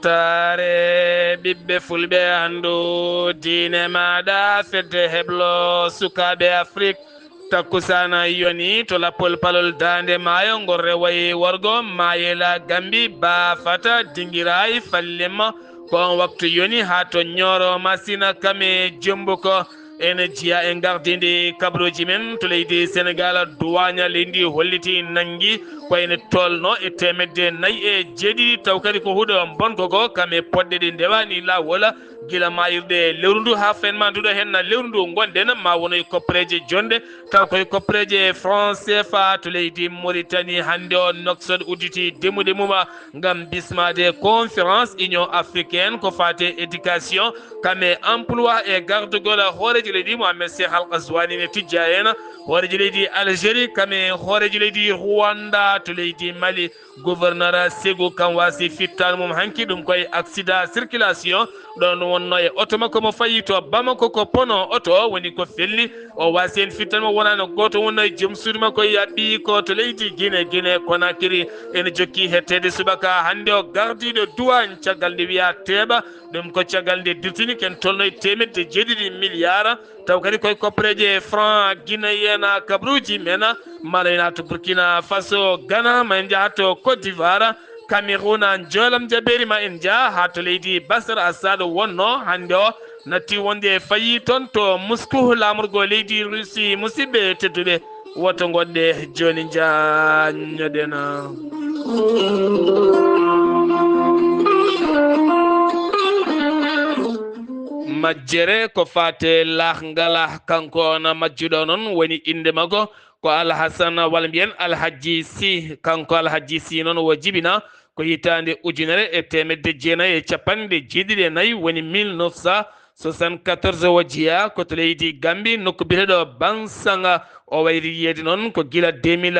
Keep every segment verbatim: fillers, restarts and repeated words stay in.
Taare ɓiɓɓe fulɓe, anndu diine maaɗa, fedde heblo sukaaɓe Afrik. Takkusaana yoni to lappol palol daande maayo, ngol rewayi worgo, maayela Gambi, baafata, dingiraay, fallimma. Ko on waktu yoni haa to Ñooro Masina, kame jombu ko. Ene jeyaa e ngardiindi kabaruuji men to leydi Senegaal, duwaaña leydi ndi holliti nanngi ko ene tolno e teemedde nayi e jeeɗiɗi, taw kadi ko huɗo bonko ko kam e poɗɗe ɗe ndewaani laawol. Gila maayirɗe lewru ndu haa fen ma nduɗo heen lewru ndu ngonɗen, ma wono e koppereeje jonɗe, taw koye koppereeje franc C F A to leydi Mauritanie. Hannde o Nouakchott udditi demuɗe mum ngam bismaade conférence Union africaine ko faate éducation, kame emploi e gardugol hooreejo leydi Mohamed Cheikh Al Ghazouani ne tijja heen. Hooreejo leydi Algérie, kame hooreejo leydi Rwanda to leydi Mali. Gouverneur Ségou kam waasi fittaandu mum hanki, ɗum koye accident circulation. Ɗon wonno e oto makko mo fayi to Bamako, ko pono oto woni ko felli. O waasi heen fittaandu mo, wonano gooto wonno e joom suudu makko, yaɓɓi ko to leydi Guinée, Guinée Conakry. Ene jokki hetteede subaka hannde o gardiiɗo duwaañ caggal nde wiyaa teeɓa. Ɗum ko caggal nde dirtini ken tolno e teemedde jeeɗiɗi miliyaar. Taw kadi koye koppereeje franc guinéen, kabaruuji men, ma en naatu Burkina Faso, Ghana, ma en njaha to Côte d'Ivoire, Cameroun, Njoolam Jabeeri, ma en njaha haa to leydi Bashar Assad wonno hannde o natti wonde fayi toon to Moscou, laamorgo leydi Russie. Musidɓe tedduɓe, woto ngoɗɗe jooni njaññoɗen. Majjere ko faate Laah Ngala, kanko on majjuɗo noon woni innde makko ko Alhasan, walla mbiyen Alhajji Si. Kanko Alhajji Si noon o jibina ko hitaande ujunere e teemedde jeenayi e capanɗe jeeɗiɗi e nayi, woni mille neuf cent soixante-quatorze. O jeyaa ko to leydi Gambi, nokku biyeteeɗo Bansanga. O wayri yiyeede noon ko gila deux mille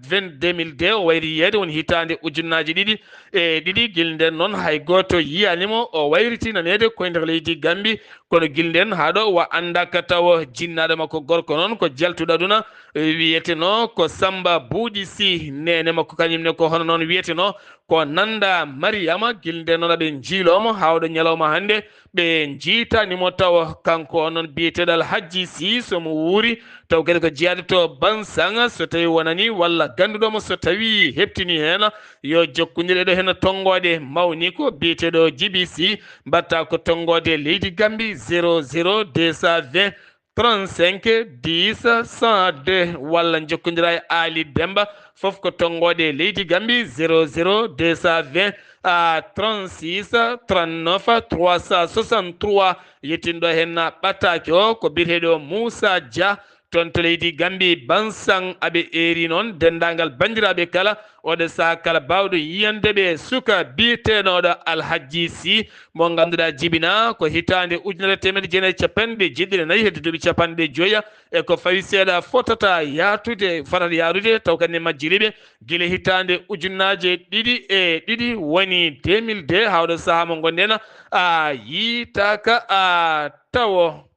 vingt, deux mille deux, o wayri yiyeede, woni hitaande ujunnaaji ɗiɗi e ɗiɗi. Gila ndeen noon hay gooto yiyaani mo. O wayriti naneede koye nder leydi Gambi, kono gila ndeen haa ɗo wa anndaaka tawo. Jinnaaɗo makko gorko noon ko jaltuɗo aduna, wiyetenoo ko Samba Buuɗi Si. Neene makko kañum ne ko hono noon wiyetenoo ko Nanda Mariyama. Gila ndeen noon aɓe njiiloo mo haa oo ɗo ñalawma hannde, ɓe njiitaani mo tawo. Kanko o noon biyeteeɗo Alhajji Si, so mo wuuri taw kadi ko jeyaade to Bansanga, so tawi wonani walla gannduɗo mo, so tawi heɓtini heen, yo jokkondir e ɗo heen tonngoode mawni ko biyeteeɗo Jibi Si. Mbaɗta ko tonngoode leydi Gambi, zéro zéro deux cent vingt, trente-cinq, dix, cent deux, walla njokkondira e Aali Demmba, fof ko tonngoode leydi Gambi, zéro zéro deux cent vingt, à trente-six, trente-neuf, trois cent soixante-trois. Yettinɗo heen ɓattaake o ko biyeteeɗo Moussa Dia, toon to leydi Gambi, Bansang. Aɓe eeri noon denndaangal banndiraaɓe kala, oɗo sahaa kala baawɗo yiyande ɓe suka biyeteenoɗo Alhajji Si, mo ngannduɗaa jibina ko hitaande ujunere teemedde jeenayi e capanɗe jeeɗiɗi e nayi, hedde duuɓi capanɗe joya e ko fawi seeɗa, fotata yaatude, fotata yaarude, taw kadi ne majjiri ɓe gila hitaande ujunnaaje ɗiɗi e ɗiɗi, woni deux mille deux, haa oɗo sahaa mo ngonɗen, a yiitaaka a tawo.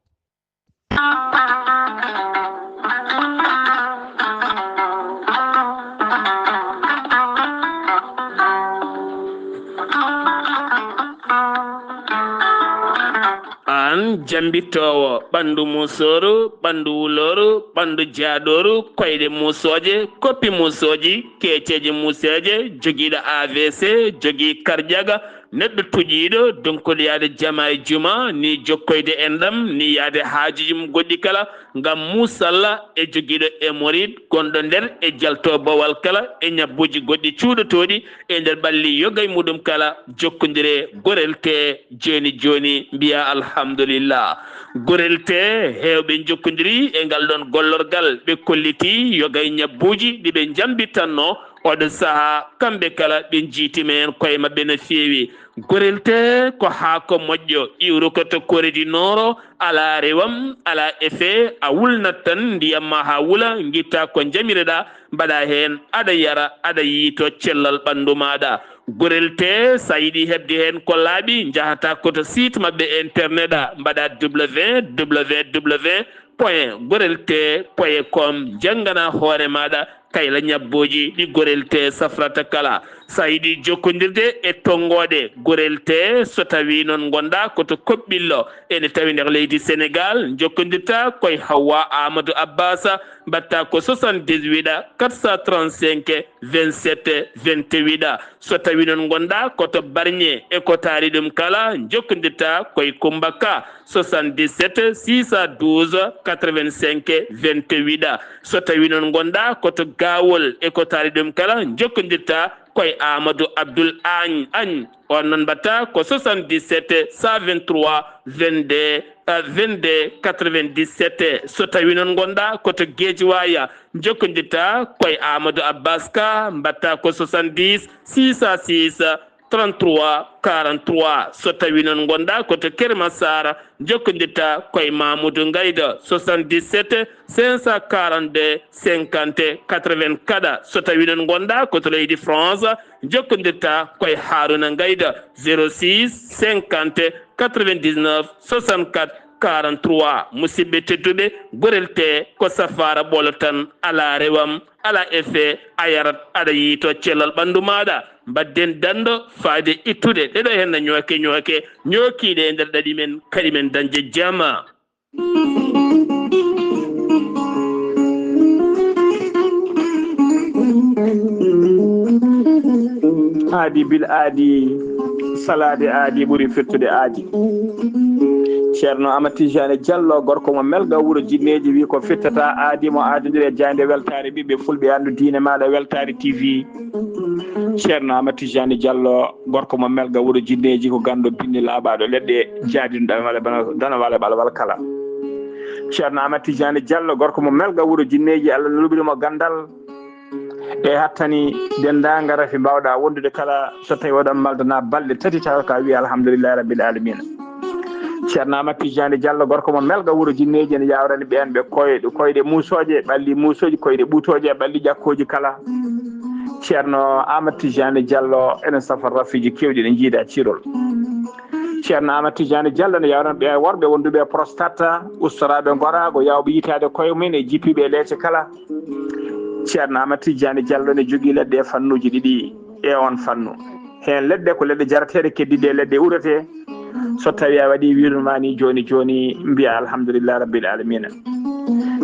Aan jambittoowo ɓanndu musooru, ɓanndu wulooru, ɓanndu jaaɗooru, koyɗe musooje, koppi musooji, keeceeje museeje, jogiiɗo A V C, jogii karjaga, neɗɗo tuƴiiɗo, donkuɗo yaade jama e juma, ni jokkoyde enɗam, ni yaade haajuuji mum goɗɗi kala, ngam muusalla e jogiiɗo hémorroïde gonɗo nder e jalto bowal kala e ñabbuuji goɗɗi cuuɗotooɗi e nder ɓalli yoga e muɗum kala, jokkondire Gorel Tee jooni jooni, mbiya alhamdulillah. Gorel Tee heewɓe njokkondiri e ngal ɗoon gollorgal, ɓe kolliti yoga e ñabbuuji ɗi ɓe njambitanno. Oɗo sahaa, kamɓe kala ɓe njiitima heen koye maɓɓe no feewi. Gorel Tee ko haako moƴƴo, iwru ko to Corée du Nord, alaa rewam, alaa effet, a wulnat tan ndiyam ma haa wula, ngitta ko njamireɗaa, mbaɗa heen, aɗa yara, aɗa yiyto cellal ɓanndu maaɗa. Gorel Tee, so a yiɗi heɓde heen ko laaɓi, njahata ko to site maɓɓe internet, a mbaɗa W W W point gorel tee point com, njanngana hoore maaɗa kayla ñabbuuji ɗi Gorel Tee safrata kala. So a yiɗi jokkondirde e tonngooɗe gorel te, so tawii noon ngonɗaa ko to Koɓɓillo, ene tawi nder leydi Senegaal, njokkondirtaa ko e Hawwa Amadou Abbas, mbaɗtaa ko soixante-dix-huit quatre cent trente-cinq vingt-sept vingt-huit. So tawii noon ngonɗaa ko to Barñe e ko taari ɗum kala, njokkondirtaa ko e Kummba Ka, soixante-dix-sept six cent douze quatre-vingt-cinq vingt-huit. So tawii noon ngonɗaa ko to Gaawol e ko taari ɗum kala, njokkondirtaa ko e Amadou Abdoul Agne. Agne. On noon mbaɗtaa ko soixante-dix-sept cent vingt-trois vingt-deux, euh, vingt-deux quatre-vingt-dix-sept. So tawii noon ngonɗaa ko to Guédiawaye, njokkondirtaa ko e Amadou Abbas Ka, mbaɗtaa ko soixante-dix six cent six trente-trois quarante-trois. So tawii noon ngonɗaa ko to Keur Massar, njokkondirtaa ko e Mamoudou Ngayda, soixante-dix-sept cinq cent quarante-deux cinquante quatre-vingt-quatre. So tawii noon ngonɗaa ko to leydi France, njokkondirtaa ko e Harouna Ngayda, zéro six cinquante quatre-vingt-dix-neuf soixante-quatre quarante-trois. Musidɓe tedduɓe, gorel te ko safaara ɓolo tan, alaa rewam, alaa effet, a yarat, aɗa yiyto cellal ɓanndu maaɗa. Mbaɗden danndo faade ittude ɗeɗo heen ñooke ñooke, ñookiiɗe e nder ɗaɗi men, kaɗi men dañde jama. Aadi bil aadi, salaade aadi ɓuri firtude aadi. Ceerno Amadou Tidiane Diallo, gorko mo Melga, wuro Jinneeji, wi ko fittata aadi mo aadondiri e jaaynde weltaare ɓiɓɓe fulɓe, anndu diine maaɗa, Weltaare T V. Ceerno Amadou Tidiane Diallo, gorko mo Melga, wuro Jinneeji, ko ganndo binni laaɓaaɗo leɗɗe, jaadinɗo dana wale bana, dana wale ɓalwal kala. Ceerno Amadou Tidiane Diallo, gorko mo Melga, wuro Jinneeji, Allah luɓiri mo ganndal. E hattani denndaangal rafi mbaawɗaa wondude kala, so tawii oɗon maldana balɗe tati, tawa ka wiya alhamdulillahi rabbil alamina. Ceerno Amadou Tidiane Diallo, gorko mo Melga, wuro Jinneeji, ene yaawrani ɓeen ɓe koyɗe, koyɗe muusooje, ɓalli muusooji, koyɗe ɓuutooje, ɓalli ƴakkooji kala. Ceerno Amadou Tidiane Diallo ene safa rafiiji keewɗi ɗi njiida cirol. Ceerno Amadou Tidiane Diallo ne yaawrani ɓe worɓe wonduɓe e prostate, ustoraaɓe ngoraago, yaawɓe yitaade koye mum e jippiiɓe e leece kala. Ceerno Amadou Tidiane Diallo ne jogii leɗɗe e fannuuji ɗiɗi e oon fannu. Heen leɗɗe ko leɗɗe jarateeɗe, keddiiɗe e leɗɗe uurete. So tawii a waɗii wiiru ma ni jooni jooni, mbiya alhamdulillahi rabbil alamina.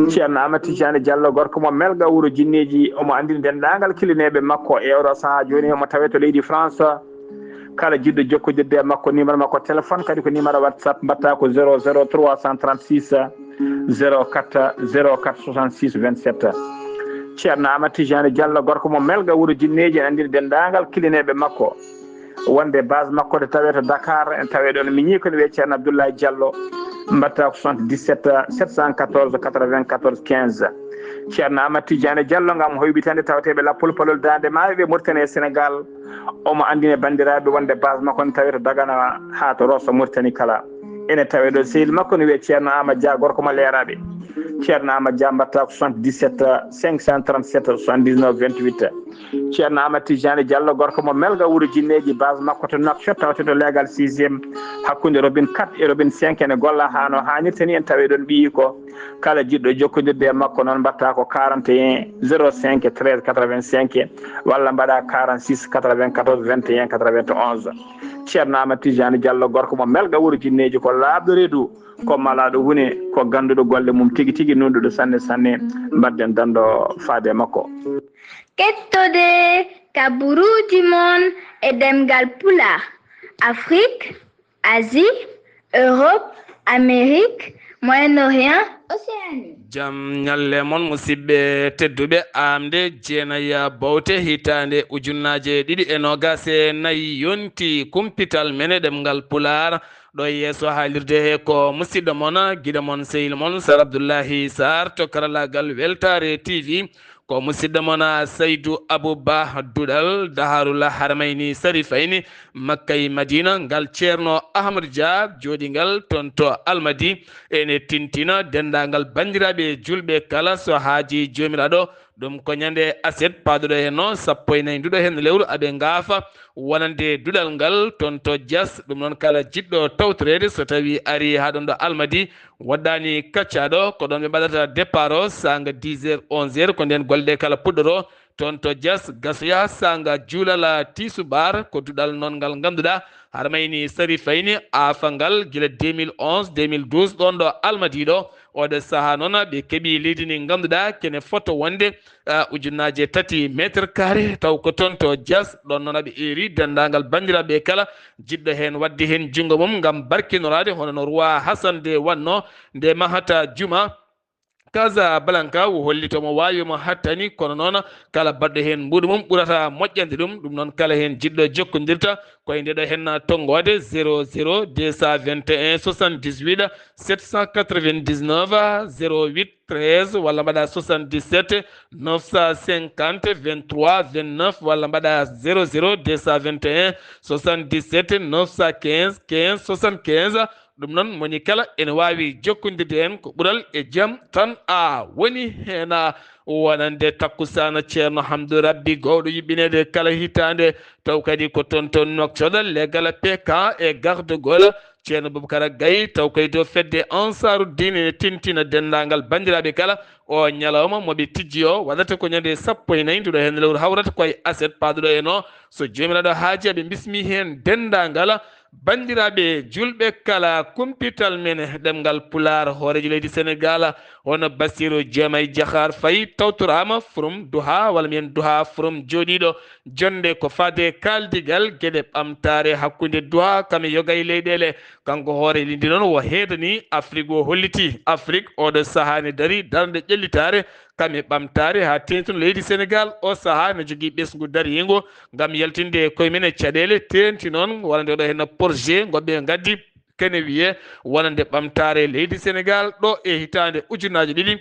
Ceerno Amadou Tidiane Diallo, gorko mo Melga, wuro Jinneeji, omo anndini denndaangal kilineeɓe makko e oɗo sahaa jooni, omo tawee to leydi France. Kala jiɗɗo jokkondirde e makko, numéro makko téléphone kadi ko numéro WhatsApp, mbaɗtaa ko zéro zéro trois cent trente-six zéro quatre zéro quatre soixante-six vingt-sept. Ceerno Amadou Tidiane Diallo, gorko mo Melga, wuro Jinneeji, ene anndini denndaangal kilineeɓe makko wonde base makko ne tawee to Dakar, ene tawee ɗoon miñii ko ne wiyee Ceerno Abdoulaye Diallo, mbaɗtaa ko soixante-dix-sept sept cent quatorze quatre-vingt-quatorze quinze. Ceerno Amadou Tidiane Diallo ngam hoyɓitande tawteeɓe lappol palol Daande Maayo ɓe Mauritanie e Sénégal. Omo anndini banndiraaɓe wonde base makko ne tawee to Dagana haa to Rosso Mauritanie kala. Ene tawee ɗo sehil makko ne wiyee Ceerno Amadou Dia, gorko mo Leeraaɓe. Ceerno Amadou Dia, mbaɗtaa ko soixante-dix-sept cinq cent trente-sept soixante-dix-neuf vingt-huit. Ceerno Amadou Tidiane Diallo, gorko mo Melga, wuro Jinneeji, base makko to Nouakchott, tawte to leegal sixième, hakkunde robinet quatre e robinet cinq, ene golla haa no haanirta ni, ene tawee ɗoon ɓiyiiko. Kala jiɗɗo jokkondirde e makko noon, mbaɗtaa ko quarante et un zéro cinq treize quatre-vingt-cinq walla mbaɗaa quarante-six quatre-vingt-quatorze vingt et un quatre-vingt-onze. Ceerno Amadou Tidiane Diallo, gorko mo Melga, wuro Jinneeji, ko laaɓɗo reedu, ko malaaɗo huune, ko gannduɗo golle mum tigi tigi, nuunɗuɗo sanne sanne. Mbaɗden danndo faade e makko. Kettode ka buruuji mon e ɗemngal Pulaar, Afrique, Asie, Europe, Amérique, Moyen-Orient, Océanie. Jam ñalle mon, musidɓe tedduɓe. Aamde jeenaya bowte hitaande ujunnaaje ɗiɗi e noogaas e nayi yonti kumpital men e ɗemngal Pulaar. Ɗo e yeeso haalirde he ko musidɗo mon, giɗo mon, sehil mon, Sar Abdullahi Sar to karallaagal Weltaare T V. Ko musidɗo mon, Saydu Abu Ba Duɗal, Daharul Haramayni Sarifayni, Makka e Madina, ngal Ceerno Ahmadu Dia, jooɗiingal toon to Almadi. Ene tintina denndaangal banndiraaɓe juulɓe kala, so haajii Joomiraaɗo, ɗum ko ñande aset paaduɗo heen o, sappo e nayi nduɗo heen lewru aɓe ngaafa wonande duɗal ngal toon to Diass. Ɗum noon, kala jiɗɗo tawtoreede, so tawii arii haa ɗoon ɗo Almadi, woɗɗaani kaccaaɗo, ko ɗoon ɓe mbaɗata départ o, saanga dix heures, onze heures, ko ndeen golle ɗe kala puɗɗoroo. toon to Diass, gasoya saanga juulal tisubaar, ko duɗal noon ngal ngannduɗaa hara mayni sari fayni aafangal gila deux mille onze, deux mille douze, ɗoon ɗo Almadiiɗo. Oɗo sahaa noon ɓe keɓi leydi ndi ngannduɗaa kene foto wonde, ah, ujunnaaje tati mètre carré, taw ko toon to Diass. Ɗoon noon aɓe eeri denndaangal banndiraaɓe kala jiɗɗo heen waɗde heen junngo mum ngam barkinoraade, hono no Roi Hassan de waɗno nde mahata juma Casablanca, o holli to mo waawi mo hattani, kono noon kala baɗɗo heen mbuuɗu mum ɓurata moƴƴande ɗum. Ɗum noon kala heen jiɗɗo jokkondirta ko e ndeɗo heen tonngoode, zéro zéro deux cent vingt et un soixante-dix-huit sept cent quatre-vingt-dix-neuf, zéro huit treize, walla mbaɗa soixante-dix-sept neuf cent cinquante vingt-trois vingt-neuf, walla mbaɗa zéro zéro deux cent vingt et un soixante-dix-sept neuf cent quinze quinze soixante-quinze. Ɗum noon, moni kala ene waawi jokkondirde en ko ɓural e jam tan a woni heen. Wonande takkusaana Ceerno Hamdou Rabbi, gowɗo yuɓɓineede kala hitaande, taw kadi ko toon to Nouakchott, legal P K e gardagol Ceerno Boubacar Gaye, taw kadi to fedde Ansaru Diine, ene tintina denndaangal banndiraaɓe kala. O ñalawma mo ɓe tijji o waɗata ko ñande sappo e nayi nduɗo heen lewru hawrata ko e aset paaduɗo en o. So Joomiraaɗo haaji, aɓe mbismi heen denndaangal banndiraaɓe juulɓe kala kumpital men ɗemngal Pulaar, hooreejo leydi Senegaal, hono Bassirou Diomaye Diakhar Faye, tawtoraama Forum Duha, walla mbiyen Duha Forum jooɗiiɗo jonnde ko faade kaaldigal geɗe ɓamtaare hakkunde Duha kam e yoga e leyɗeele. Kanko hoore leydi noon o heedani Afrik, o holliti Afrik oɗo sahaa ne darii darnde ƴellitaare kam e ɓamtaare haa teeŋti leydi Senegaal. O sahaa ne jogii ɓesngu dariingu ngam yaltinde e koye mum e caɗeele, teeŋti noon wonande oɗo heen projet ngo ɓe ngaddi, kene wiyee wonande ɓamtaare leydi Senegaal ɗo e hitaande ujunnaaje ɗiɗi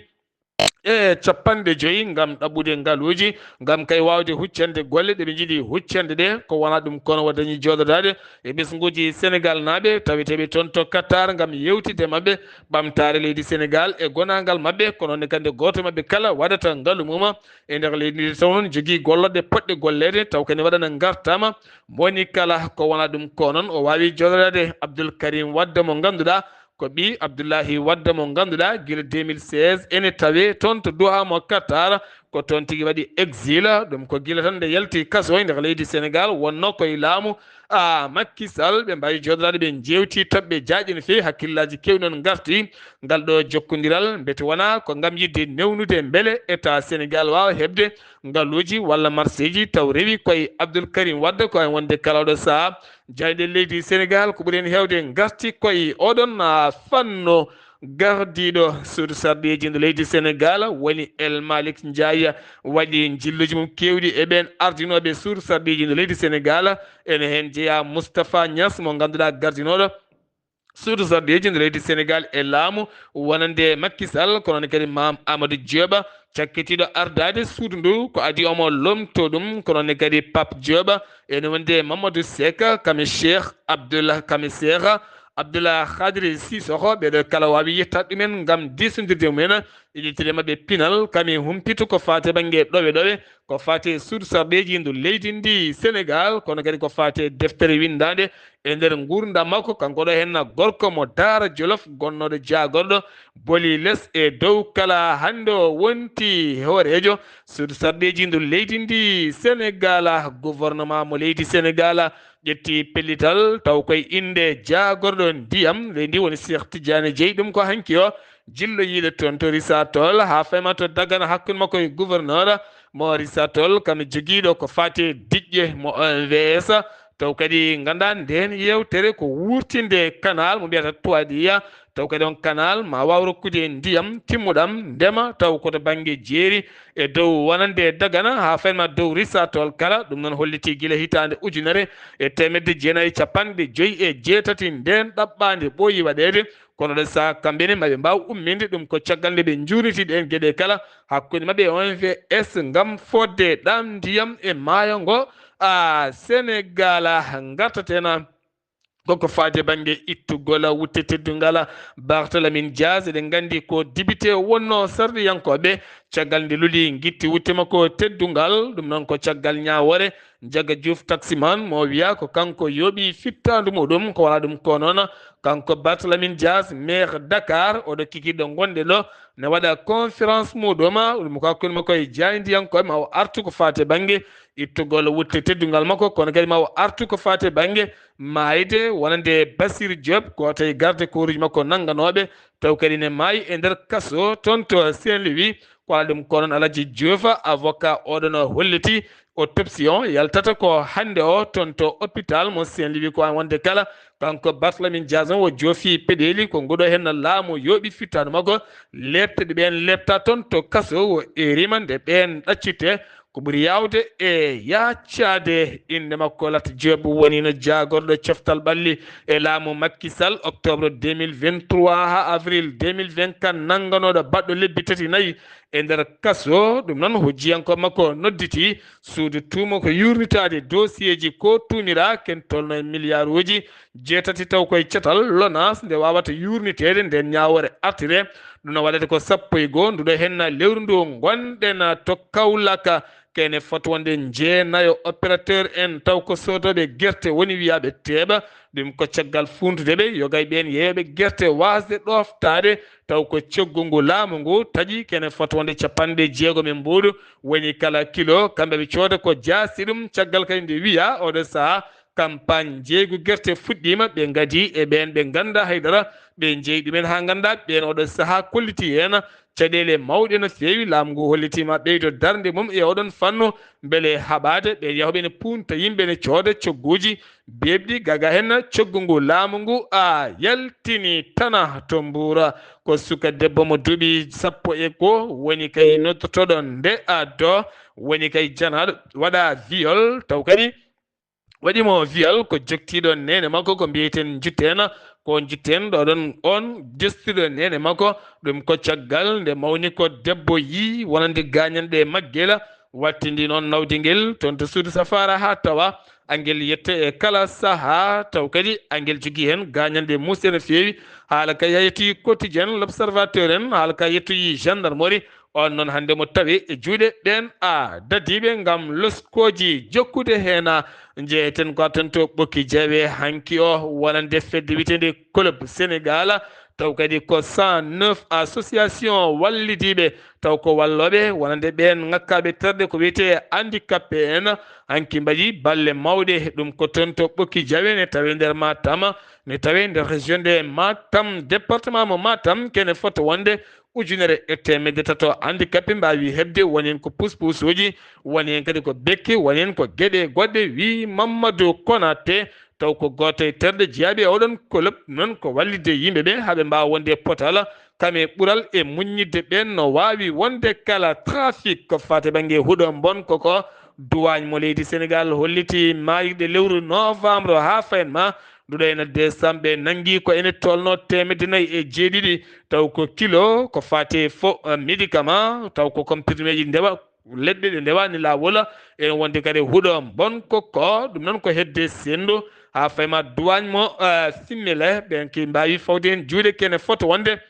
e capanɗe joyi ngam ɗaɓɓude ngaluuji, ngam kay waawde huccande golle ɗe ɓe njiɗi huccande ɗe. Ko wonaa ɗum kono o dañi jooɗodaade e ɓesnguuji Senegaalnaaɓe taweteeɓe toon to Qatar ngam yeewtidde maɓɓe ɓamtaare leydi Senegaal e gonaangal maɓɓe. Kono ne kadi gooto maɓɓe kala waɗata ngalu mum e nder leydi ndi, taw noon jogii gollorɗe potɗe golleede, taw kadi waɗana ngartama moni kala. Ko wonaa ɗum ko noon o waawi jooɗodaade Abdoul Karim Wade mo ngannduɗaa ko ɓii Abdullahi Wadda mo ngannduɗaa gila deux mille seize ene tawee toon to Doha mo Qatar. Ko toon tigi waɗi exil, ɗum ko gila tan nde yalti kaso e nder leydi Senegaal, wonno koye laamu, a, Macky Sall. Ɓe mbaawi jooɗodaade, ɓe njeewti toɓɓe jaajɗe no feewi, hakkillaaji keewɗi noon ngarti. Ngal ɗo jokkondiral, mbete wonaa ko ngam yiɗde newnude mbele État Senegaal waawa heɓde ngaluuji walla marseeji, taw rewi koye Abdoul Karim Wadda, ko e wonde kala ɗo sahaa jayɗe leydi Senegaal ko ɓuri heen heewde ngarti koye oɗon, a, fannu. Gardiiɗo suudu sarɗiiji ndu leydi Senegaal woni El Malick Ndiaye, waɗi njilluuji mum keewɗi e ɓeen ardinooɓe suudu sarɗiiji ndu leydi Senegaal. Ene heen jeyaa Moustapha Niass mo ngannduɗaa gardinooɗo suudu sarɗiiji ndu leydi Senegaal e laamu wonande Macky Sall, kono ne kadi Mame Amadou Diop, cakkitiiɗo ardaade suudu ndu, ko adii omo lomtoo ɗum, kono ne kadi Pape Diop, ene wonde Mamadou Seck, kam e Cheikh Abdoullah, kam e Cheikh Abdoullah Khadri Sissoko, ɓeeɗo kala waawi yettaade ɗumen ngam diisondirde mumen, ƴettire maɓɓe pinal, kam e humpito ko faati e bannge ɗowe ɗowe, ko faati e suudu sarɗiiji ndu leydi ndi Senegaal, kono kadi ko faati e deftere winndaande e nder nguurndam makko, kanko ɗo heen gorko mo Daara Jolof, gonnooɗo jaagorɗo, boli les e dow kala. Hannde o wonti hooreejo suudu sarɗiiji ndu leydi ndi Senegaal, gouvernement mo leydi Senegaal ƴetti pellital, taw koye innde jaagorɗo ndiyam leydi ndi woni Cheikh Tidiane Dièye. Ɗum ko hanki o jilloyiiɗo toon to Richard Toll, haa fayma to Dagana hakkunde makko e gouverneur mo Richard Toll, kam e jogiiɗo ko faati e diƴƴe mo O M V S. Taw kadi nganndaa ndeen yeewtere ko wuurtinde canal mo mbiyata Touadéra, taw kadi on canal ma waaw rokkude ndiyam timmuɗam ndema, taw ko to bannge jeeri e dow wonande Dagana haa fayma dow Richard Toll kala. Ɗum noon hollitii gila hitaande ujunere e teemedde jeenayi e capanɗe joyi e jeetati ndeen ɗaɓɓaande ɓooyi waɗeede. Kono ɗo sahaa kamɓe ne maɓe mbaaw umminde ɗum ko caggal nde ɓe njuurniti ɗeen geɗe kala hakkunde maɓɓe e O M V S ngam fodde ɗam ndiyam e maayo ngo, a, Senegaal. Ngartaten koko faati e bannge ittugol wutte teddungal Barthélémy Dias. Eɗen nganndi ko dibite wonno sarɗiyankooɓe Caggal nde luli ngitti wutte makko teddungal, ɗum noon ko caggal ñaawoore Njaga Juuf taksiman mo wiya ko kanko yooɓi fittaandu muɗum, ko wala ɗum ko noon kanko Barthélémy Dias, maire Dakar, oɗo kikiiɗo ngonɗen ɗo, ne waɗa conférence muɗum, ɗum ko hakkunde makko e jaayndiyankooɓe ma o artu ko faati e bannge ittugol wutte teddungal makko, kono kadi ma o artu ko faati e bannge maayde wonande Basir Diop, gooto e garde corps uji makko nannganooɓe, taw kadi ne maayi e nder kaso toon to Saint-Louis. Ko ala ɗum ko noon Alaji Juufa, avocat oɗo no holliti autopsie on yaltata ko hannde o toon to hôpital mo Saint-Louis. Ko an wonde kala kanko Barthélémy Dias on o joofi peɗeeli ko nguɗo heen laamu yooɓi fittaandu makko, leepte ɗe ɓeen leepta toon to kaso o erima nde ɓeen ɗaccitte ko ɓuri yaawde e yaaccade. Innde makko Lat Diop woni no jaagorɗo coftal ɓalli e laamu Macky Sall, octobre deux mille vingt-trois haa avril deux mille vingt-quatre, nannganooɗo baɗɗo lebbi tati nayi e nder kaso. Ɗum noon, hujjiyankooɓe makko nodditi suudu tuuma ko yuurnitaade dosieeji ko tuumiraa ken tolno e miliyaaruuji jeetati, taw koye catal LONASE nde waawata yuurniteede nden ñaawoore artire. Ɗum no waɗata ko sappo e goo nduɗo henna lewru ndu ngonɗen to Kawlaka. Kene foti wonde jeenayo opérateur en taw ko soodooɓe gerte woni wiyaaɓe teeɓa. Ɗum ko caggal fuuntude ɓe yoga e ɓeen yeeyooɓe gerte waasde ɗooftaade taw ko coggu ngu laamu ngu taƴi. Kene foti wonde capanɗe jeegom e mbuuɗu woni kala kilo. Kamɓe ɓe cooda ko jaasi ɗum. Caggal kadi nde wiya oɗo sahaa campagne njeeygu gerte fuɗɗiima, ɓe ngadi e ɓeen ɓe nganndaa haydara, ɓe njeeyi ɗumen haa nganndaa. Ɓeen oɗo sahaa kolliti heen caɗeele mawɗe no feewi. Laamu ngu hollitiima ɓeydo darnde mum e oɗon fannu mbele haɓaade ɓe yahooɓe ne puunta yimɓe ne cooda cogguuji beeɓɗi. Gaga heen coggu ngu laamu ngu a yaltini tana to Mbuur. Ko suka debbo mo duuɓi sappo e goo woni kay noddotooɗo nde a do woni kay janaaɗo waɗa viol taw kadi waɗi mo viol ko joktiiɗo neene makko ko mbiyeten Njuteen. Ko Njuteen ɗo ɗon on jostiiɗo neene makko. Ɗum ko caggal nde mawni ko debbo yii wonande gaañanɗe e maggel, wattindi noon nawdi ngel toon to suudu safaara haa tawa angel yette e kala sahaa, taw kadi angel jogii heen gaañanɗe muusɗe no feewi. Haala ka yettoyi Quotidien, L'Observateur en, haala ka yettoyi gendarmerie. On noon hannde mo tawi e juuɗe ɓeen a dadiiɓe ngam loskooji jokkude heen. Njeeyeten ko toon to Ɓokki Jawe hanki o wonande fedde wiyeteende Club Sénégal, taw kadi ko cent neuf association wallidiiɓe, taw ko wallooɓe wonande ɓeen ŋakkaaɓe terɗe ko wiyetee handicapé en. Hanki mbaɗi balle mawɗe, ɗum ko toon to Ɓokki Jawe ne tawi nder Matam, ne tawi nder région de Matam, département mo Matam. Kene foti wonde ujunere e teemedde tato handicapé mbaawi heɓde, woni heen ko puspusuuji, woni heen kadi ko bekke, woni heen ko geɗe goɗɗe, wii Mamadou Konaté, taw ko gooto e terɗe jeyaaɓe e oɗon club, noon ko wallitde yimɓe ɓe haa ɓe mbaawa wonde e potal, kam e ɓural e muññitde ɓeen no waawi wonde kala. Trafic ko faati bannge huɗo mbonko ko, duwaañ mo leydi Sénégal holliti maayirɗe lewru novembre haa fayen ma nduɗo ene décembre ɓe nanngi ko ene tolno teemedde nayi e jeeɗiɗi, taw ko kilo ko faati e fo eh, médicament, taw ko comprimé ji ndewa, leɗɗe ɗe ndewani laawol. Ene wondi kadi huɗo mbonko ko, ɗum noon ko hedde senndu haa fayma duwaañ mo eh, simmile ɓen ki mbaawi fawde heen juuɗe kene foti wonde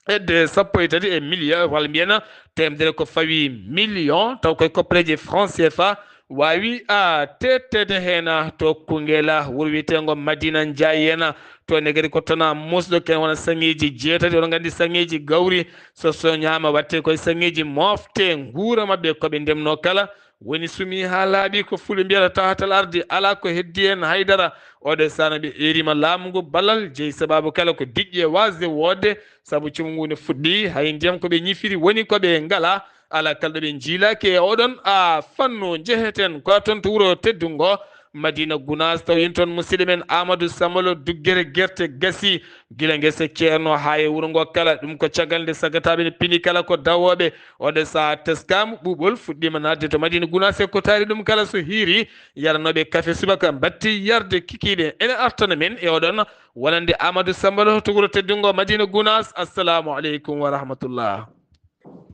hedde sappo e tati e million walla mbiyen teemedere ko fawi million, taw koye koppereeje franc C F A waawi a tettede heen to Koungheul wuro wiyeteengo Madina Ndiaye heen. To ne kadi ko tona musɗo ken wona saŋeeji jeetati. Oɗon nganndi saŋeeji gawri so soñaama watte koye saŋeeji mofte nguura maɓɓe ko ɓe ndemno kala woni sumi haa laaɓi ko fulɓe mbiyata tahatal ardi alaa ko heddi heen haydara. Oɗo sahaa no ɓe eerima laamu ngu ballal jeyi sabaabu kala ko diƴƴe waasde woodde sabu cumu ngu ne fuɗɗi hay ndiyam ko ɓe ñifiri woni ko ɓe ngala. Alaa kala ɗo ɓe njiilaaki e oɗon a fannu njeheten ko toon to wuro teddungo Madina Gunaas taw yen toon musidɗo men Amadou Sambalo duggere gerte gasi gila ngesa ceerno haa e wuro ngo kala. Ɗum ko caggal nde sagataaɓe ne pini kala ko dawooɓe. Oɗo sahaa teskaama ɓuuɓol fuɗɗiima naatde to Madina Gunaas e ko taari ɗum kala so hiiri yaranooɓe kafe subaka mbatti yarde kikiiɗe. Ene artana men e oɗon wonande Amadou Sambalo to wuro teddungo Madina Gunaas. Assalamu aleykum wa rahmatullah.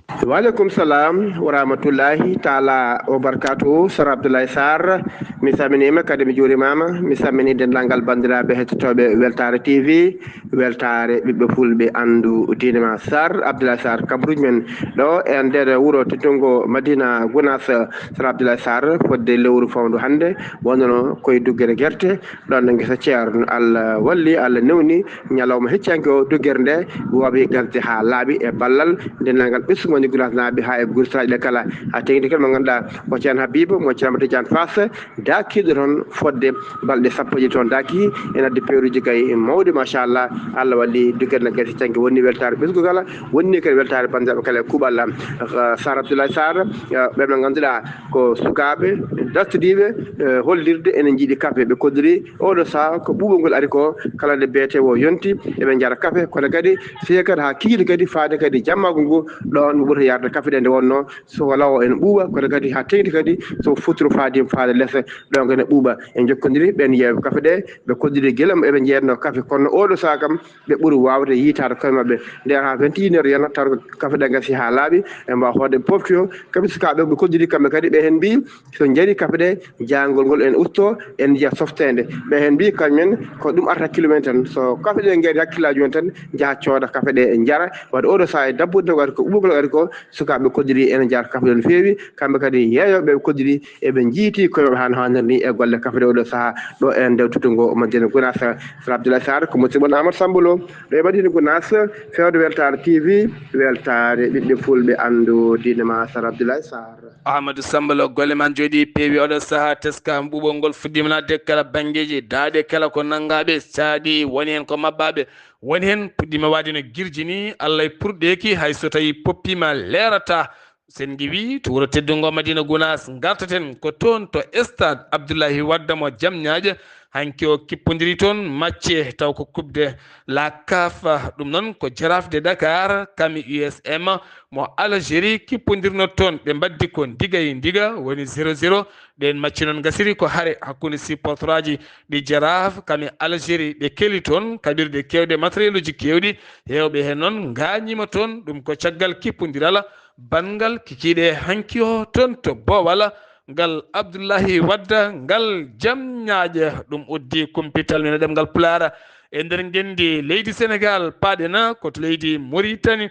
Waaleykum salam wa rahmatullahi taala wa barakatuhu. Sar Abdoulaye Sarr, mi salminiima, kadi mi juurimaama. Mi salmini denndaangal banndiraaɓe hettotooɓe Weltaare T V, Weltaare ɓiɓɓe fulɓe, anndu diine ma. Sar Abdoulaye Sarr, kabaruuji men ɗo e nder wuro teddungo Madina Gunaas. Sar Abdoulaye Sarr, fodde lewru fawndu hannde, wonnono koye duggere gerte, ɗon no ngesa Ceerno. Allah walli, Allah newni, ñalawma hecci hanki o, duggere nde wawi gasde haa laaɓi e ballal denndaangal ɓesngu woni Gunaasnaaɓe haa e gursaaji ɗe kala. Haa teŋti kadi mo ngannduɗaa ko Ceerno Habiibu mo Ceerno Tidiane Fass, daakiiɗo toon fodde balɗe sappo e ɗiɗi toon daaki, ene addi peeruuji kay mawɗi, machallah. Allah walli, duggere nde gasi, hecci hanki wonni weltaare ɓesngu kala, wonni kadi weltaare banndiraaɓe kala e kuuɓal. Ah, Sar Abdoulaye Sarr, ah, ɓe ɓe ngannduɗaa ko sukaaɓe dartidiiɓe, eh, hollirde ene njiɗi kafe. Ɓe kolliri oɗo saha ko ɓuuɓol ngol ari ko, kala nde beete o yonti, eɓe njara kafe, kono kadi seekat haa kikiiɗe kadi faade kadi jammaagu ngu, ɗon ɓurata yarde kafe ɗe nde wonno, so law o ene ɓuuɓa, kono kadi haa teŋti kadi so futuro faadi faade lese, ɗon ene ɓuuɓa. En njokkondiri ɓeen yeeɓe kafe ɗe, ɓe kolliri gila mo eɓe njeeyatnoo kafe, kono oɗo saha kam, ɓe ɓuri waawde yiitaade koye maɓɓe. Nder haa vingt et une heures yana, tawa ko kafe ɗe ngasi haa laaɓi, ɓe mbaawa hoɗde pofti o. Kaɓe sukaaɓe ɓe kolliri kamɓe kadi, ɓe heen mbiyi, so njari kafe ɗe, jaangol ngol en usto, en njiya softeende. Ɓe heen mbiyi kañumen ko ɗum arta hakkillaji mumen tan. So kafe ɗe ngari hakkillaji mumen tan, njaha cooda kafe ɗe njara. Wadde oɗo saha e dabbude waɗi ko ɓuuɓol waɗi ko, sukaaɓe kolliri ene njara kafe ɗe no feewi. Kamɓe kadi yeeyooɓe ɓe kolliri eɓe njiiti koye maɓɓe haa no haaniri ni e golle kafe ɗe oɗo saha ɗo e nder teddungo Madina Gunaas. Sar Abdoulaye Sarr, ko musidɗo mon Amadou Samba Lo, ɗo e Madina Gunaas, fewde Weltaare T V, Weltaare ɓiɓɓe fulɓe, anndu diine ma, Sar Abdoulaye Sarr. Amadou Samba Lo, golle ma njooɗi peewi oɗo saha, teska ɓuuɓol ngol fuɗɗiima naatde kala banngeeji, daaɗe kala ko nanngaaɓe, caaɗi, woni heen ko maɓɓaaɓe, woni heen puɗɗiima waɗde no girji ni, Allah e purɗeeki, hay so tawii poppiima leerataa. So en ngiwii to wuro teddungo Madina Gunaas, ngartaten ko toon to stade Abdoulaye Wadda mo Jamñaaje. Hanki o kippondiri toon macce, taw ko Coupe de la CAF. Ɗum noon ko Jaraaf de Dakar, kami U S M mo Algérie kippondirno toon. Ɓe mbaddi ko ndiga e ndiga, woni zéro zéro. Ɗeen macce noon ngasiri ko hare hakkunde supporteraaji ɗi Jaraaf, kami Algérie. Ɓe keli toon kaɓirɗe keewɗe, matériel uji keewɗi. Heewɓe heen noon ngaañiima toon. Ɗum ko caggal kippondiral banngal kikiiɗe hanki o toon to Boowal, ngal Abdullahi Wadda, ngal Jamñaaje. Ɗum uddi kumpital men e ɗemngal Pulaar e nder ngenndi leydi Senegaal. Paaɗen ko to leydi Muritani.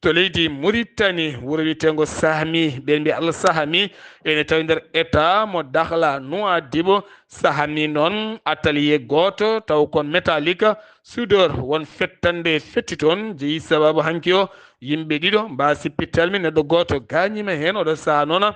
To leydi Muritani, wuro wiyeteengo Sahami, ɓe mbiya Al Sahami, ene tawi nder état mo Dakhla, Nouadhibou. Sahami noon, atelier gooto, taw ko métallique, soudeur, won fettande fetti toon, jeyi sababu hanki o, yimɓe ɗiɗo mbaasi pittali, neɗɗo gooto gaañiima heen, oɗo saha noon.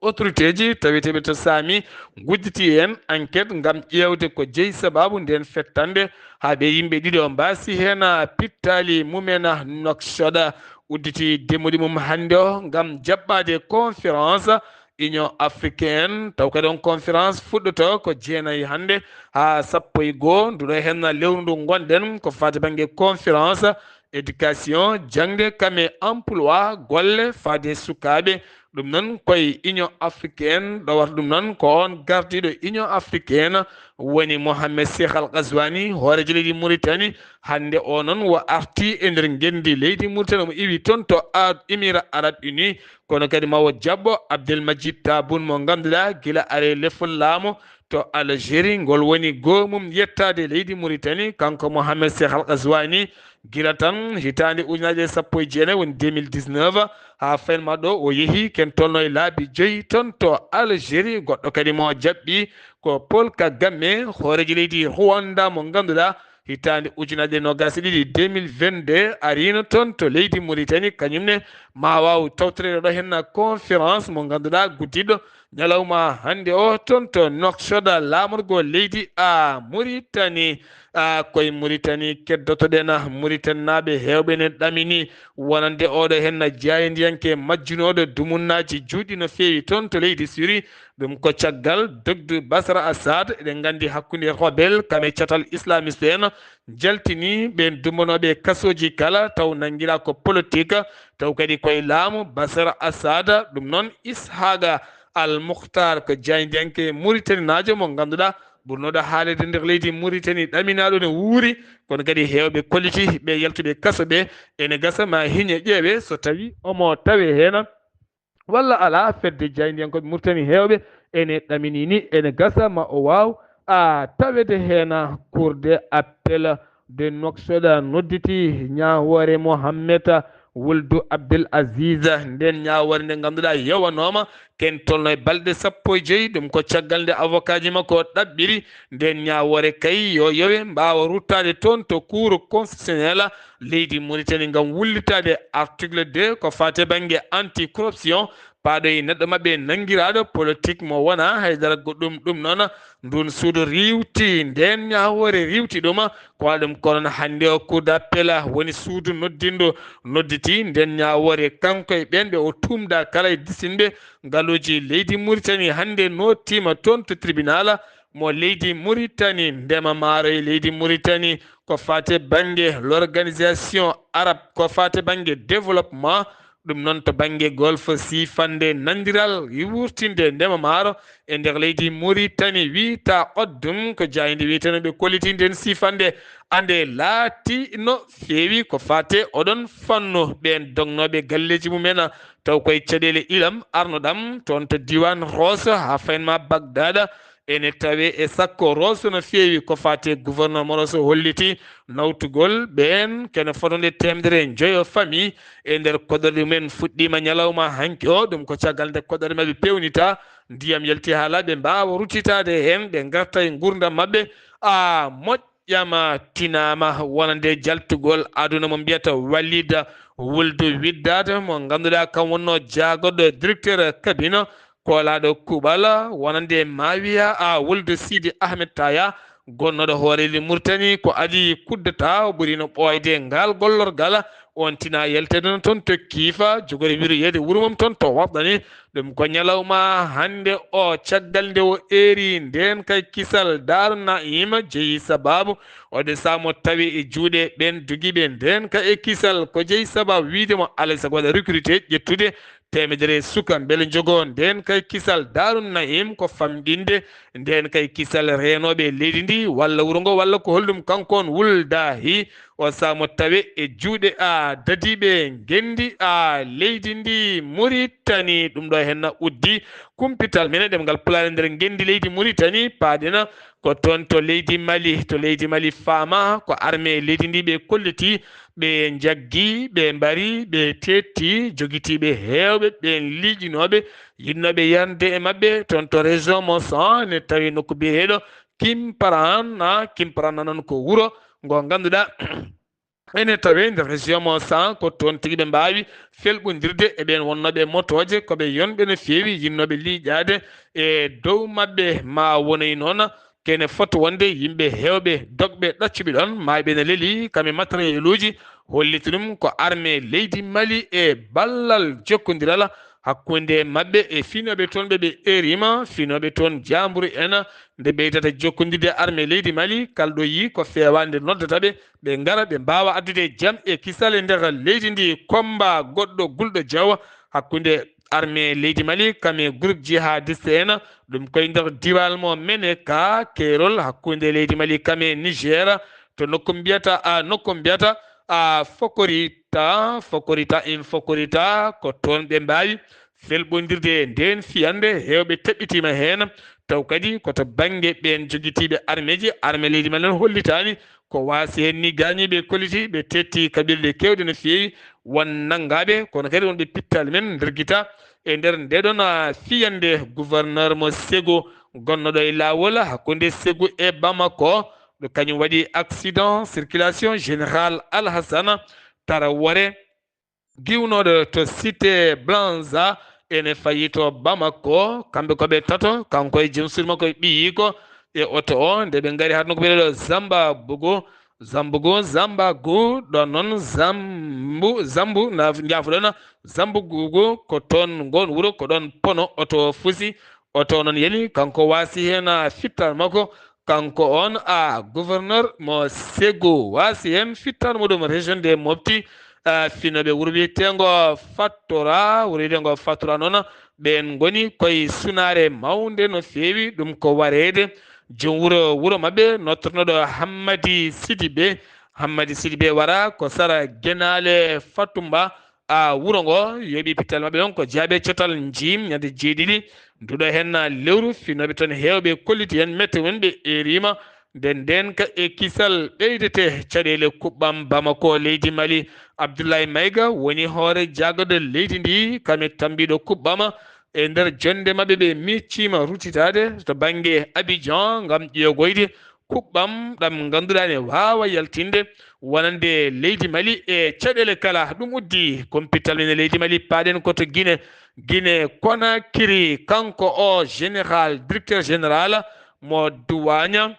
Autorité ji taweteeɓe to Sahami ngujjiti heen enquête ngam ƴeewde ko jeyi sababu ndeen fettande, haa ɓe yimɓe ɗiɗo mbaasi heen pittali mumen. Nouakchott udditi demmuɗi mum hannde o ngam jaɓɓaade conférence Union africaine. Taw kadi on conférence fuɗɗoto ko jeenayi hannde haa sappo e goo. Nduɗo heen lewru ndu ngonɗen ko faati bannge conférence éducation, jaŋde, kame emploi, golle, faade sukaaɓe. Ɗum noon koye Union africaine ɗowata ɗum noon, ko on gardiiɗo Union africaine woni Mohamed Cheikh Al Ghazouani, hooreejo leydi Mauritanie. Hannde o noon o arti e nder ngenndi leydi Mauritanie, omo iwi toon to Ar-, Émirats Arabes Unis, kono kadi ma o jaɓɓo Abdel Majid Tabun mo ngannduɗaa gila are lefol laamu to Algérie, ngol woni goo mum yettaade leydi Mauritanie, kanko Mohamed Cheikh Al Ghazouani. Gila tan hitaande ujunaaji ɗiɗi e sappo e jeenayi, woni deux mille dix-neuf, haa fayma ɗo o yehi ken tolno e laabi joyi toon to Algérie. Goɗɗo kadi mo jaɓɓi ko Paul Kagame, hooreejo leydi Rwanda mo ngannduɗaa hitaande ujunaaji ɗiɗi e noogaas e ɗiɗi, deux mille vingt-deux, ariino toon to leydi Mauritanie, kañum ne ma waaw tawtoreede ɗo heen conférence mo ngannduɗaa guddiɗo ñalawma hannde o toon to Nouakchott, laamorgo leydi a Mauritanie. A, koye Mauritanie keddotoɗen. Mauritanie naaɓe heewɓe ne ɗamini wonande oɗo heen jaayndiyanke majjunooɗo dumunnaaji juutɗi no feewi toon to leydi Syrie. Ɗum ko caggal dogdu Bashar Assad. Eɗen nganndi hakkunde rebelle kame catal islamiste en jaltini ɓeen dumbanooɓe e kasooji kala, taw nanngiraa ko politique, taw kadi koye laamu Bashar Assad. Ɗum noon Ishaqa Al Mukhtar ko jaayndiyanke Mauritanie naajo mo ngannduɗaa ɓurnooɗo haalirde nder leydi Mauritanie ɗaminaaɗo ne wuuri, kono kadi heewɓe kolliti ɓe yaltuɓe kaso ɓe ene gasa ma hiñe ƴeewe so tawi omo tawe heen walla alaa. Fedde jaayndiyankooɓe Mauritanie heewɓe ene ɗaminii ni ene gasa ma o waaw a tawede heen. Cour de appel de Nouakchott nodditi ñaawoore Mohammed Wuldu Abdel Aziz. Nden ñaawoore nde ngannduɗaa yewanooma ken tolno e balɗe sappo e joyi. Ɗum ko caggal nde avocat ji makko ɗaɓɓiri nden ñaawoore kay yo yowe mbaawa ruttaade toon to Cour constitutionnel leydi Mauritanie ngam wullitaade article deux ko faate bannge anti corruption. Paaɗo e neɗɗo maɓɓe nanngiraaɗo politique mo wona haydara goɗɗum. Ɗum noon ndun suudu riiwti nden ñaawoore riiwti ɗum. Ko waɗa ɗum ko noon hannde o Cour d'appel woni suudu noddindu nodditi nden ñaawoore kanko e ɓeen ɓe o tuumda kala e disinɓe ngaluuji leydi Mauritanie hannde nootiima toon to tribunal mo leydi Mauritanie. Ndema maaro e leydi Mauritanie ko faate bannge l'organisation arabe ko faate bannge développement. Ɗum noon to bannge golfe siifande nanndiral wurtinde ndema maaro e nder leydi Mauritanie wiyta oddum ko jaaynde wiyeteno ɓe kolliti nden siifande ande laati no feewi ko faate oɗon fannu. Ɓeen dognooɓe galleeji mumen taw koye caɗeele ilam arnoɗam toon to diiwaan Rosso haa faynma Bagdad ene tawe e sakko Rosso no feewi ko faate gouverneur mo Rosso holliti nawtugol ɓeen kene fotode teemedere e njoyo famille e nder koɗorɗe mumen fuɗɗiima ñalawma hanki o. Ɗum ko caggal nde koɗorɗe maɓɓe pewnita ndiyam yalti haa laaɓi ɓe mbaawa ruttitaade heen ɓe ngarta e nguurndam maɓɓe a moƴƴama tinaama wonande jaltugol aduna mo mbiyata Walida Wuldu Widdaade mo ngannduɗaa kam wonno jaagoɗo directeur cabinet koolaaɗo kuuɓal wonande Mawiya a Wuldu Sidi Ahmed Taya gonnooɗo hooreeli Murtani ko adii kuddata o ɓurino ɓooyde ngal gollorgal. On tina yalteede no toon to Kiifa jogori wiroyeede wuro mum toon to Waɗɗani. Ɗum ko ñalawma hannde o caggal nde o eeri ndeen kay kisal Daaru Na'iima jeyi sabaabu o de saamo tawi e juuɗe ɓeen dugiiɓe ndeen kay e kisal ko jeyi sabaabu wiyde mo alay sago waɗa recruté ƴettude teemedere suka mbele njogoo ndeen kay kisal Daaru Na'iim ko famɗinde ndeen kay kisal reenooɓe leydi ndi walla wuro ngo walla ko holɗum kanko on Wulda hi o saamo tawe e juuɗe a dadiiɓe ngenndi a leydi ndi Muritani. Ɗum ɗo henna uddi kumpital men e ɗemngal pulaar e nder ngenndi leydi Muritani paaɗena ko toon to leydi Mali to leydi Mali faama ko armée leydi ndi ɓe kolliti ɓe njaggi ɓe mbari ɓe teetti jogitiiɓe heewɓe ɓeen liiƴinooɓe yiɗnooɓe yarde e maɓɓe toon to région mo san ne tawi nokku biyeteeɗo Kimparan na Kimparan na noon ko wuro ngo ngannduɗaa ene tawe nder région mo san ko toon tigi ɓe mbaawi felɓondirde e ɓeen wonnooɓe motooje ko ɓe yonɓe no feewi yinnooɓe liiƴaade e dow maɓɓe ma wonay noon kene foti wonde yimɓe heewɓe dogɓe ɗaccuɓe ɗoon maayɓe ne leli kam e matérieluuji holliti ɗum ko armée leydi Mali e ballal jokkondiral hakkunde maɓɓe e finooɓe toon ɓe ɓe eeriima finooɓe toon jaamburu en nde ɓeydata jokkondirde armée leydi Mali kala ɗo yii ko feewaande noddata ɓe ɓe ngara ɓe mbaawa addude jam e kisal e nder leydi ndi. Kommba goɗɗo gulɗo jawa hakkunde armée leydi Mali kam e groupe jihadiste en ɗum koye nder diwal mo Meneka keerol hakkunde leydi Mali kam e Niger to nokku mbiyata a nokku mbiyata a Fokorita Fokorita in Fokorita ko toon ɓe mbaawi felɓondirde e ndeen fiyannde heewɓe teɓɓitiima heen taw kadi ko to bannge ɓeen jogitiiɓe armeeji armée leydi men noon hollitaani ko waasi heen ni gaañiiɓe kolliti ɓe teetti kaɓirɗe keewɗe no feewi won nanngaaɓe kono kadi wonɓe pittaali men nder gita e nder ndeɗon fiyannde gouverneur mo Segu gonnooɗo e laawol hakkunde Segu e Bamako ɗo kañum waɗi accident circulation général Alhassana Tarawore giwnooɗo to cité Blanza ene fayi to Bamako kamɓe ko ɓe tato kanko e jom suudu makko e ɓiyiiko e oto o nde ɓe ngari haɗno ko ɓeɗeɗo Zamba Bogo Zambugu Zambagu ɗon noon Zambu Zambu na jaafuɗon Zambugu ko toon ngon wuro ko ɗon pono oto fusi oto noon yani kanko waasi heen fittal makko kanko on a gouverneur mo Segu waasi heen fittal muɗum région de Mopti finoɓe wuro wiyetengo Fattora wuro wiyetengo Fattora noon ɓeen ngoni koye sunaare mawnde no feewi ɗum ko wareede joom wuro, wuro maɓɓe nottornoɗo Hammadi Sidibe. Hammadi Sidibe wara ko sara Genaale Fatumba. A wuro ngo yoɓi pittal maɓɓe ɗon ko jaabe cotal njiim ñande jeeɗiɗi nduɗo henna lewru. Finooɓe toon heewɓe kolliti heen mette wonɓe erima. Nden nden ka e kisal ɓeydete caɗeele kuɓɓam Bamako leydi Mali. Abdoulaye Maïga woni hoore jagado leydi ndi, kame tambiɗo kuɓɓama. E nder jonde maɓɓe ɓe micciima ruttitaade to bannge Abidjan ngam ƴeegoyde kuɓɓam ɗam ngannduɗaa ne waawa yaltinde wonande leydi Mali e caɗeele kala. Ɗum uddi kompital men e leydi Mali, paaɗen ko to Gine. Gine Konakiri, kanko o général, directeur général mo duwaaña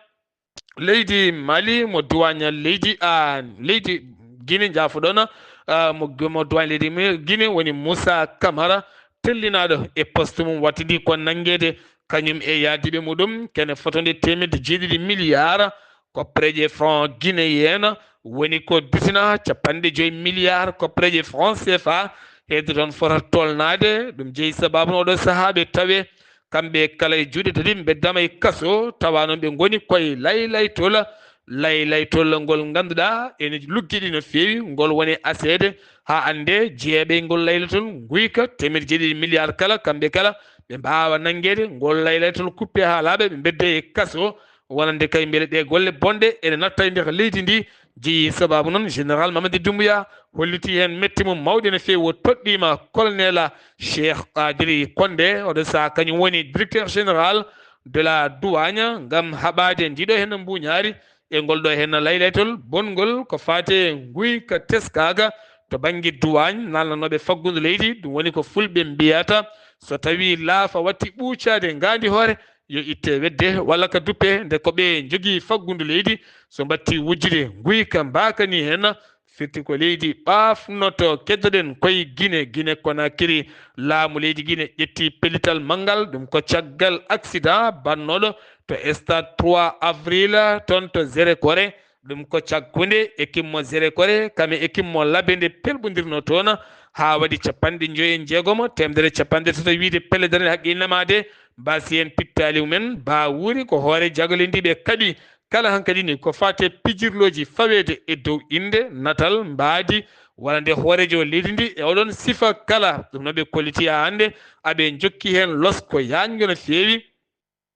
leydi Mali, mo duwaaña leydi, a, leydi Gine, njaafoɗon, a, mo, mo duwaaña leydi mi-, Gine woni Moussa Camara, tellinaaɗo e poste mum, wattidi ko nanngeede kañum e yaadiiɓe muɗum, kene fotode teemedde jeeɗiɗi milliard koppereeje franc guinéen, woni ko disina capanɗe joyi milliard koppereeje franc C F A, hedde toon fota tolnaade. Ɗum jeyi sababu no oɗo sahaa ɓe tawe kamɓe kala e juuɗe tati, mbeddama e kaso, tawa noon ɓe ngoni koye laylaytol, laylaytol ngol ngannduɗaa ene luggiɗi no feewi, ngol woni aseede haa annde jeeɓe ngol laylaytol nguyka teemedde jeeɗiɗi milliard kala, kamɓe kala ɓe mbaawa nanngeede ngol laylaytol kuppe haa laaɓa, ɓe mbedde e kaso, wonande kay mbele ɗe golle bonɗe ene natta e nder leydi ndi. Jeyi sababu noon, général Mamadi Doumbouya holliti heen mette mum mawɗe no feewi, o toɗɗiima colonel Cheikh Kadiri Kondé, oɗo sahaa kañum woni directeur général de la douane, ngam haɓaade ndiɗo heen mbuuñaari e ngol ɗo heen laylaytol bongol ko faati e nguyka teskaaka to bannge duwaañ naalnanooɓe faggudu leydi. Ɗum woni ko fulɓe mbiyata, so tawii laafa watti ɓuucaade ngaandi hoore, yo itte wedde walla ka duppe, nde ko ɓe njogii faggudu leydi, so mbatti wujjude nguyka mbaaka ni heen, firti ko leydi ɓaafnoto. Keddoɗen koye Gine, Gine Konakiri, laamu leydi Gine ƴetti pellital manngal, ɗum ko caggal accident bannooɗo to stade trois avril, toon to Zerekore. Ɗum ko caggunde équipe mo Zerekore, kam e équipe mo Labende pelɓondirno toon, haa waɗi capanɗe joyi e jeegom, teemedere capanɗe tati, wiyde pelle darnde haqqe innama de, mbasi en pittaali mumen, ba wuuri ko hoore jagole ndi ɓe kaɓi. Kala hankadi ni ko faate pijirlooji faweede e dow innde, natal, mbaadi, walla nde hooreejo leydi ndi e oɗon sifa kala. Ɗum noon ɓe kolliti haa hannde, aɓe njokki heen los ko yaañgo no feewi.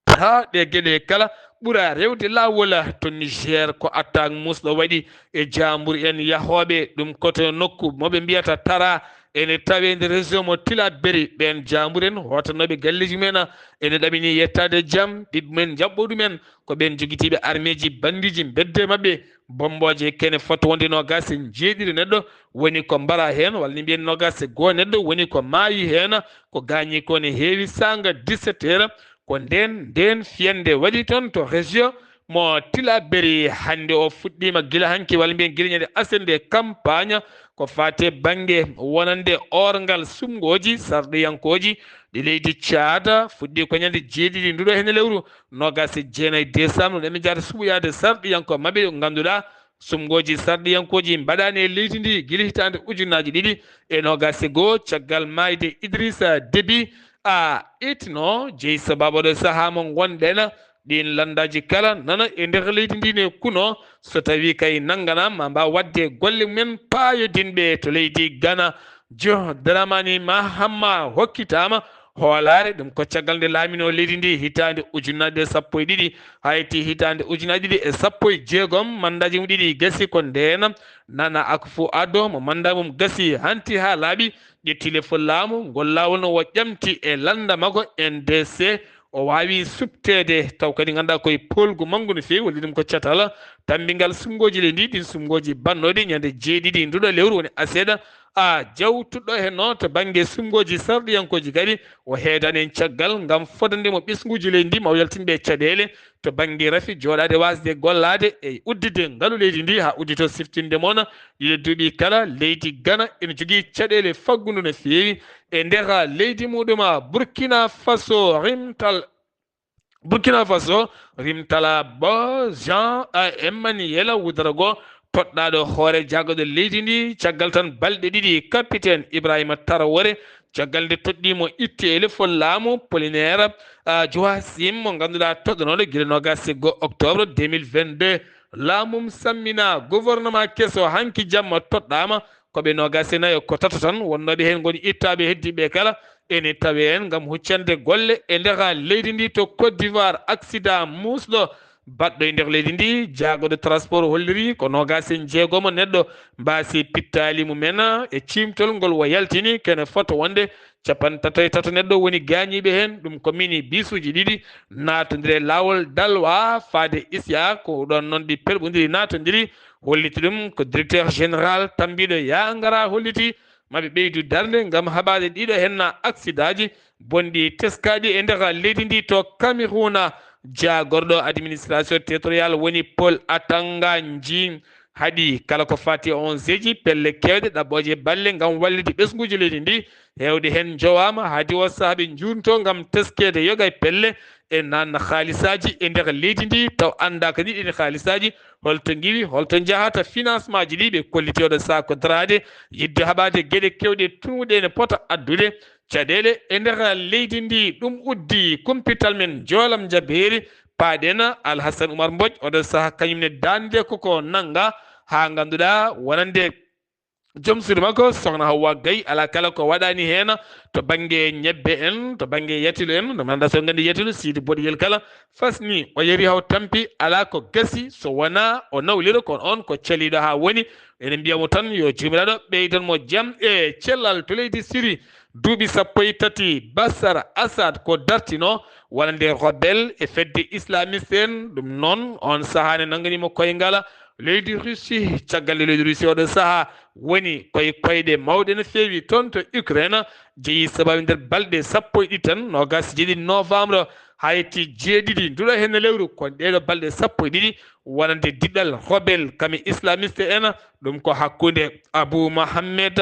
Haa ɗe geɗe kala ɓura rewde laawol to Niger, ko attaque muusɗo waɗi e jaambur en yahooɓe ɗum ko to nokku mo ɓe mbiyata Tara, ene tawee nder région mo Tillabéri. Ɓeen jaambur en hootanooɓe galleeji mumen ene ɗamini yettaade jam, ɓiɓɓe mumen njaɓɓo ɗumen, ko ɓeen jogitiiɓe armeeji banndiiji mbedde maɓɓe, bommbooje kene fota wonde noogaas e jeeɗiɗi neɗɗo woni ko mbara heen, walla ni mbiyen noogaas e goo neɗɗo woni ko maayi heen, ko gaañi ko ne heewi. Saanga dix-sept heures, ko ndeen, ndeen fiyannde waɗi toon to région mo Tillabéri. Hannde o fuɗɗiima gila hanki, walla mbiyen gila ñande aset nde, campagne ko faate bannge wonande oorngal suɓngooji sarɗiyankooji ɗi leydi Caada. Fuɗɗii ko ñande jeeɗiɗi nduɗo heen lewru, noogaas e jeenayi décembre, ɗo ɓe njahata suɓoyaade sarɗiyankooɓe maɓɓe, ɓe ngannduɗaa suɓngooji sarɗiyankooji mbaɗaani e leydi ndi gila hitaande ujunnaaji ɗiɗi e noogaas e goo, caggal maayde Idrissa Déby. A itno jeyi sababu ɗo sahaa mo ngonɗen, ɗiin lanndaaji kala nana e nder leydi ndi ne kuno, so tawii kay nanngana ma mbaaw waɗde golle mumen paayodinɓe to leydi Ghana. Joh Dramani Mahama hokkitaama hoolaare, ɗum ko caggal nde laaminoo leydi ndi hitaande ujunnaaje sappo e ɗiɗi, haa yetti hitaande ujunnaaje ɗiɗi e sappo e jeegom, mandaaji mum ɗiɗi gasi ko ndeen. Nana Akufo-Addo mo mandaa mum gasi hanti haa laaɓi, ƴetti lefol laamu, ngol laawol no o ƴamti e lannda makko N D C, o waawi suɓteede, taw kadi nganndaa koye poolgu manngu no feewi, woni ɗum ko catal tammbingal suɓngooji leydi ndi, ɗiin suɓngooji bannooɗi ñande jeeɗiɗi nduɗo lewru woni aseeɗa. A jawtuɗo heen noon to bannge suɓngooji sarɗiyankooji kadi, o heedaani heen caggal ngam fodande mo ɓesnguuji leydi ndi ma o yaltin ɓe caɗeele to bannge rafi jooɗaade waasde gollaade e udditde ngalu leydi ndi haa udditoo siftinde mo na. Ɗiɗo duuɓi kala, leydi Ghana ene jogii caɗeele faggudu no feewi e nder leydi muɗum. Burkina Faso rimtal, Burkina Faso rimtala bo Jean, a, Emmanuel Ouedraogo, toɗɗaaɗo hoore jaggaɗo leydi ndi, caggal tan balɗe ɗiɗi, capitaine Ibrahima Traoré Caggal nde toɗɗii mo itti e lefol laamu, Polinaire, ah, Joachim, mo ngannduɗaa toɗɗanooɗo gila noogaas e go'o octobre deux mille vingt-deux. Laamum sammina gouvernement keso hanki jamma toɗɗaama. Ko ɓe noogaas e nayo ko tato tan wonnooɓe heen ngoni ittaaɓe, heddiiɓe kala ene tawee heen ngam huccande golle e nder leydi ndi. To Côte d'Ivoire, accident muusɗo baɗɗo e nder leydi ndi, jaagoɗo transport holliri ko noogaas e jeegomo neɗɗo mbaasi pittaali mumen e ciimtol ngol o yaltini, kene foto wonde capanɗe tato e tato neɗɗo woni gaañiiɓe heen. Ɗum ko mini bisuuji ɗiɗi naatondiri e laawol Dalwa faade Isya, ko ɗoon noon ɗi perɓondiri naatondiri, holliti ɗum ko directeur général tambiiɗo Yaangara holliti. Maɓe ɓeydu darnde ngam haɓaade ɗiɗo heen accidaaji bonɗi teskaaɗi e nder leydi ndi. To Cameroun, jaagorɗo administration territorial woni Paul Atanga Nji haɗi kala ko fati e onseeji pelle keewɗe ɗaɓɓooje balle ngam wallitde ɓesnguuji leydi ndi. Heewde heen njowaama, haadi o sahaa ɓe njuurnto ngam teskeede yoga e pelle e naatna haalisaaji e nder leydi ndi, taw anndaaka ni ɗiin haalisaaji holto ngiwi, holto njahata, financement ji ɗi ɓe kolliti oɗo sahaa ko daraade, yiɗde haɓaade geɗe keewɗe tunuɗe ene pota addude caɗeele e nder leydi ndi. Ɗum uddi kumpital men Joolam Jabeeri, paaɗen Alhasan Umar Mboj, oɗo sahaa kañum ne daande koko nannga haa ngannduɗaa wonande joom suudu makko, Sokhna Hawwa Gaye, alaa kala ko waɗaani heen to bannge ñebbe en, to bannge yatilu en. No mbaɗa so nganndi yatilu, Siidi Boɗiyel kala fasni, o yari haw tampi, alaa ko gasi so wonaa o nawlira, kono oon ko caliiɗo haa woni. Ene mbiya mo tan yo Joomiraaɗo ɓeydan mo jam e cellal. To leydi Siri, duuɓi sappo e tati Basar Asad ko dartino wonande rebelle e fedde islamiste en. Ɗum noon, oon sahaa ne nanngani mo koyngal leydi Russie. Caggal nde leydi Russie oɗo sahaa woni koye koyɗe mawɗe no feewi toon to Ukraine, jeyi sababu nder balɗe sappo e ɗiɗi tan, noogaas e jeeɗiɗi novembre haa yetti jeeɗiɗi nduɗo heen lewru, ko ɗeeɗo balɗe sappo e ɗiɗi wonande diɗɗal rebelle kam e islamiste en. Ɗum ko hakkunde Abu Mohammed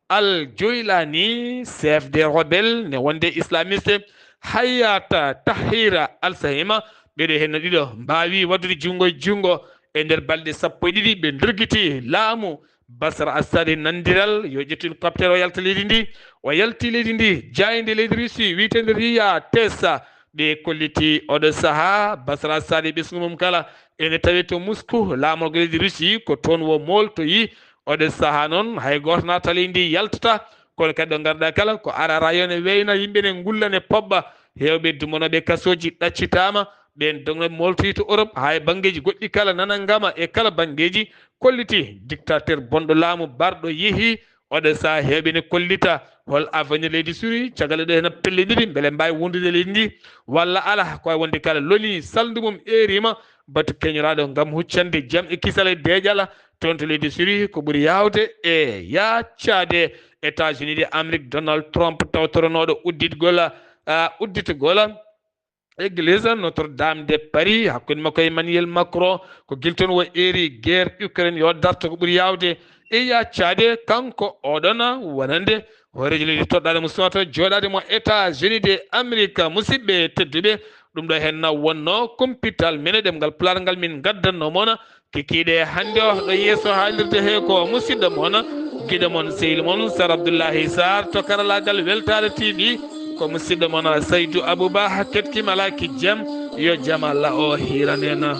Al Joylani, chef des rebelles ne wonde islamiste, Hayat Tahrir Al Sahima, ɓeɗo heen ɗiɗo mbaawi waɗude junngo e junngo e nder balɗe sappo e ɗiɗi. Ɓe ndorgiti laamu Basar Assad e nanndiral yo ƴettu hélicoptère o yalta leydi ndi. O yalti leydi ndi, jaaynde leydi Russie wiyeteende Ria Tesa, ɓe kolliti oɗo sahaa Basar Assad e ɓesngu mum kala ene tawee to Moscou, laamorgo leydi Russie, ko toon o mooltoyi. Oɗo sahaa noon, hay gooto naatataa leydi ndi yaltataa, kono kadi ɗo ngarɗaa kala, ko ara ara yo ne weyna, yimɓe ne ngulla, ne poɓɓa. Heewɓe dumanooɓe kasooji ɗaccitaama, ɓeen dognooɓe mooltoyi to Europe, haa e banngeeji goɗɗi kala, nana ngama e kala banngeeji, kolliti dictateur bonɗo laamu barɗo yehi. Oɗo sahaa heewɓe ne kollita hol avenir leydi Siri, caggal ɗo hena pellitiri, mbele mbaawi wondude leydi ndi walla alaa. Ko wayi wonde kala loni salndu mum eeriima, batu keñoraaɗo ngam huccande jam e kisal e deeƴal toon to leydi Siri, ko ɓuri yaawde e yaaccade États-Unis de Amérique, Donald Trump, tawtoronooɗo udditgol, ah, udditgol Église Notre-Dame de Paris hakkunde makko e Emmanuel Macron, ko gila toon o eeri guerre Ukraine yo darto ko ɓuri yaawde e yaaccade. Kanko oɗon wonande hooreejo leydi toɗɗaaɗo mo sooto jooɗaade mo États-Unis de Amérique. Musidɓe tedduɓe, ɗum ɗo heen na wonno kumpital men e ɗemngal Pulaar ngal min ngaddanno mon. Kikiiɗe hannde o ɗo yeeso haalirde he ko musidɗo mon, giɗo mon, sehil mon Sar Abdoullahi Sarr to karalaagal Weltaare T V. Ko musidɗo mon Saydou Abouba, ketkim alaa ki jam, yo jam Allah o hiiran en.